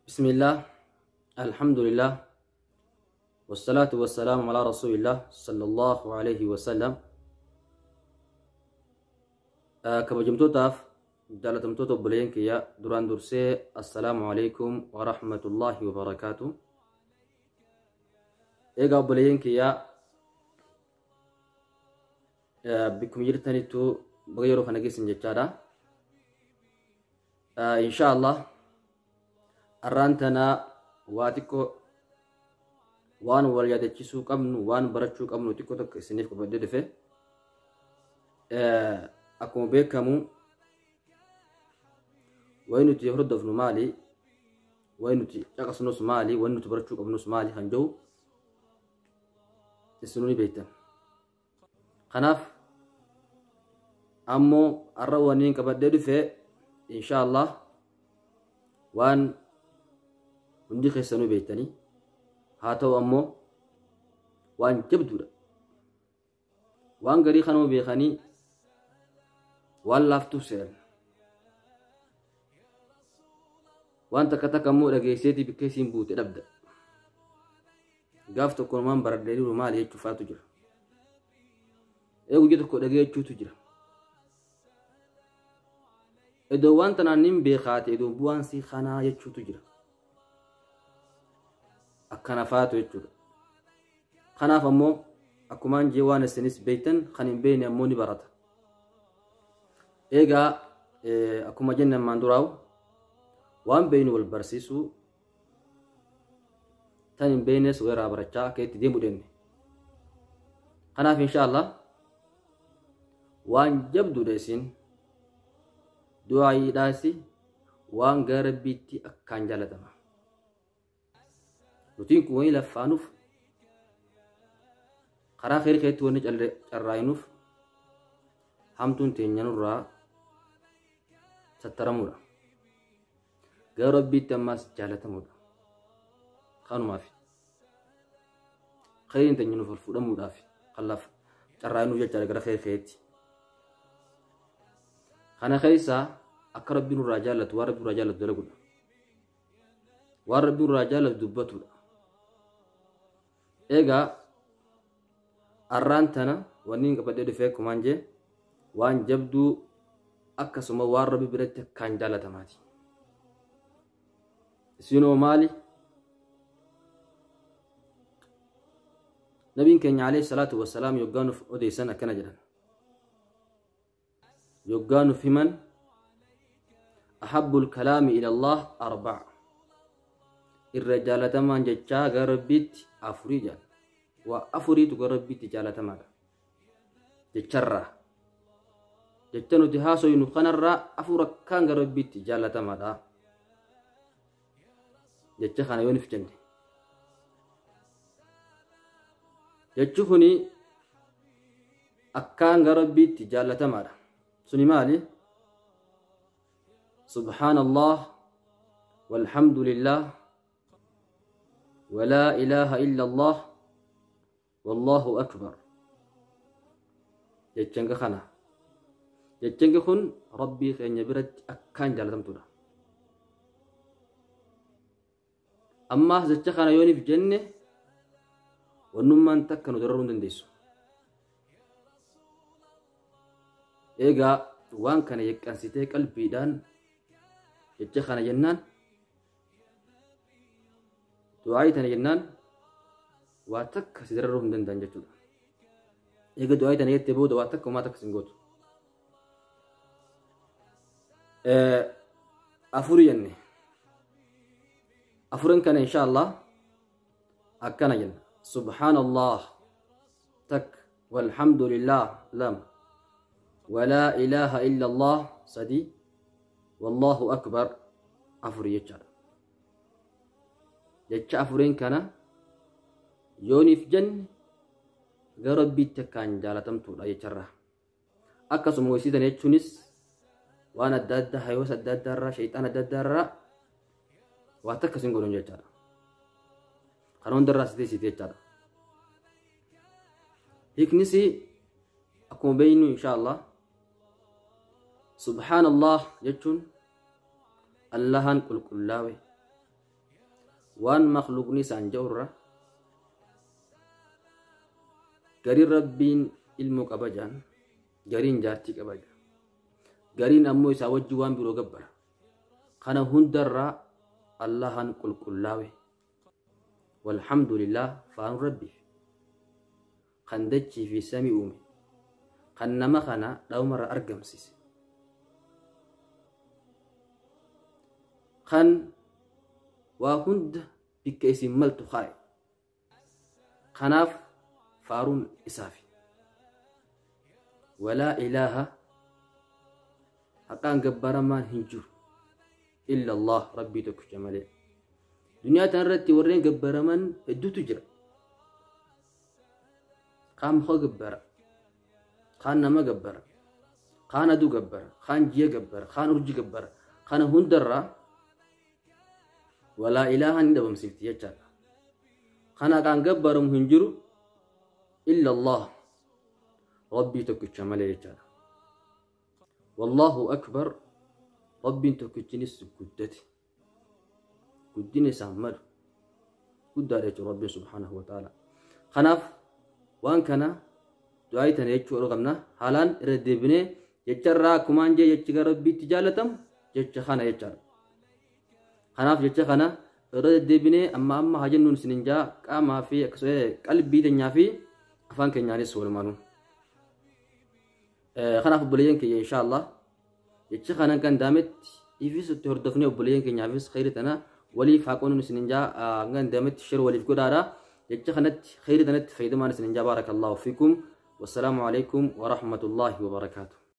Bismillah, Alhamdulillah, wassalaatu wassalaamu alaa rasuulillah sallallahu alayhi wasallam. Kabajamtootaaf jaalatamtoota obboleeyyan kiyya, duraan dursee assalaamu alaikum wa rahmatullahi wa barakaatu. Egaa obboleeyyan kiyya, bikkuma jirtanittu baga yeroo kana geessan jechaadha. Insha Allah arraan tanaa waa xiqqoo waan wal yaadachiisuu qabnu, waan barachuu qabnu xiqqoo tokko isiniif qabadhee dhufe. Akkuma beekamu wayi nuti hordofnu maali, wayi nuti caqasnus maali, wayi nuti barachuu qabnus maali kan jiru isinuu ni beektan. Kanaaf ammoo har'a waniin qabadhee dhufe insha Allah waan hundi keessanuu beektanii, haa ta'u ammoo waan jabduudha. Waan garii kanuma beekanii waan laaftuuf se'an. Waan takka takka immoo dhageesseetii bikka isiin buute dhabda. Gaaf tokko numaan baradhee jiru maali jechuufaatu jira. Ee, guyyaa tokko dhagee jechuutu jira. Iddoo waan tanaan nin beekaate iddoo bu'aan sii kanaa jechuutu jira. Akkana faatu jechuudha. Kanaaf ammoo akkumaan jee waan isinis beektan, kan hin beekne ammoo ni barata. Egaa akkuma jenne ammaan duraa'u waan beeknu wal barsiisuu, tan hin beeknes weeraa barachaa akka itti deemu deemne. Kanaaf insha Allah waan jabduudha isin du'aayiidhaasi, waan gara Rabbiitti akkaan jaalatama. Nutiin kun wani laffaanuuf, karaa kheyri keessatti wanni carraayinuuf hamtuun teenya nurraa sattaramuudha. Gara Rabbiitti ammaas jaalatamuudha. Kanumaaf kheyriin teenya nuuf ol fuudhamuudhaaf kan laf carraayinuuf jechaadha gara kheyri keessatti. Kana keessaa akka Rabbi nurraa jaallatu, waan Rabbi nurraa jaallatu dalaguudha. Waan Rabbi nurraa jaallatu dubbatudha. Egaa arraan tana wanni hin qabadhee dhufee akkumaan jee waan jabduu, akkasuma waan Rabbi biratti akkaan jaalatamaati. Isinoo maali? Nabiin keenya alayhi salaatu wassalaam yoggaa nuuf odeessan akkana jedhan. Yoggaa nuuf himan, ahabbul kalaami ila Allah arba'a. Irra jaalatamaan jechaa gara Rabbiitti afurii jedhan. Waa afuriitu gara Rabbiitti jaalatamaadha. Jecharraa. Jecha nuti haasoynu kanarraa afur akkaan gara Rabbiitti jaalatamaadha. Jecha kana yoo nif jenne. Jechi kuni akkaan gara Rabbiitti jaalatamaadha. Suni maali? Subhaanallah, walhamdulillah, walaa ilaaha illallah, wallahu akbar. Jechanka kana. Jechanki kun Rabbii keenya biratti akkaan jaalatamtuudha. Ammaas jecha kana yooniif jenne wannummaan takka nu dararuu hin dandeessu. Egaa waan kana yeqqansitee qalbiidhaan jecha kana jennaan, du'aayii tana jennaan, waa takka si dararuu hin danda'an jechuudha. Eega du'aayii tana jettee booda waa takka homaa takka sin gootu. Afuri jenne. Afuran kana insha Allah akkana jenna. Subhaanallah takka, walhamdulillah lama, walaa ilaaha illallah sadi, wallahu akbar afuri jechaadha. Jecha afuriin kana yooniif jenne gara Rabbiitti akkaan jaalatamtuudha jecharraa. Akkasuma hoysiitan jechuunis waan adda addaa, hayoos adda addaa irraa, shayxaan adda addaa irraa waa takka sin godhan jechaadha. Kana hundarraa si teessite jechaadha. Hiiknis akkuma beeknu insha Allah subhaanallah jechuun Allahan qulqullaawe. Waan makhluuqni isaan ja'urra gariin Rabbiin ilmoo qaba jaan, gariin jaartii qaba jaan, gariin ammoo isaa wajji waan biroo gabbara. Kana hundarraa Allahan qulqullaawe. Walhamdulillah, faanu Rabbiif kan dachii fi samii uume, kan nama kana dhabumarra argamsiise, kan waa hunda bikka isin maltu kaa'e. Kanaaf faaruun isaafi. Walaa ilaaha, haqaan gabbaramaan hin jiru, illa Allah, Rabbii tokkicha malee. Duniyaa tana irratti warreen gabbaraman hedduutu jira. Kaan muka gabbara, kaan nama gabbara, kaan aduu gabbara, kaan ji'a gabbara, kaan urjii gabbara. Kana hundarraa walaa ilaaha ni dhabamsiifti jechaadha. Kan haqaan gabbaramu hin jiru illa Allah, Rabbii tokkicha malee jechaadha. Wallaahu akbar, Rabbiin tokkichinis guddate, guddina isaan malu guddaadha jechuudha Rabbiin subhaanahu wa ta'ala. Kanaaf waan kana du'aa tana jechuu qabna, haalaan irra deebinee jecharraa. Akkumaan jee, jechi gara Rabbiitti jaalatamu jecha kana jechaadha. Kanaaf jecha kana irra deddeebinee amma amma haa jennuun isinin jaa, qaamaa fi qalbii teenyaa fi afaan keenyaanis walumaanuu. Kanaaf obboleeyyan keenya, inshaallah jecha kanan kan daametti ifis itti hordofnee obboleeyyan keenyaafis khayri tana waliif haa qoonnuun isinin jaa. Kan daametti share waliif godhaadha. Jecha kanatti khayri tanatti fayyadamaan isinin jaa. Baarakallahu fiikum. Wassalaamu alaikum warahmatullahi wabarakaatuh.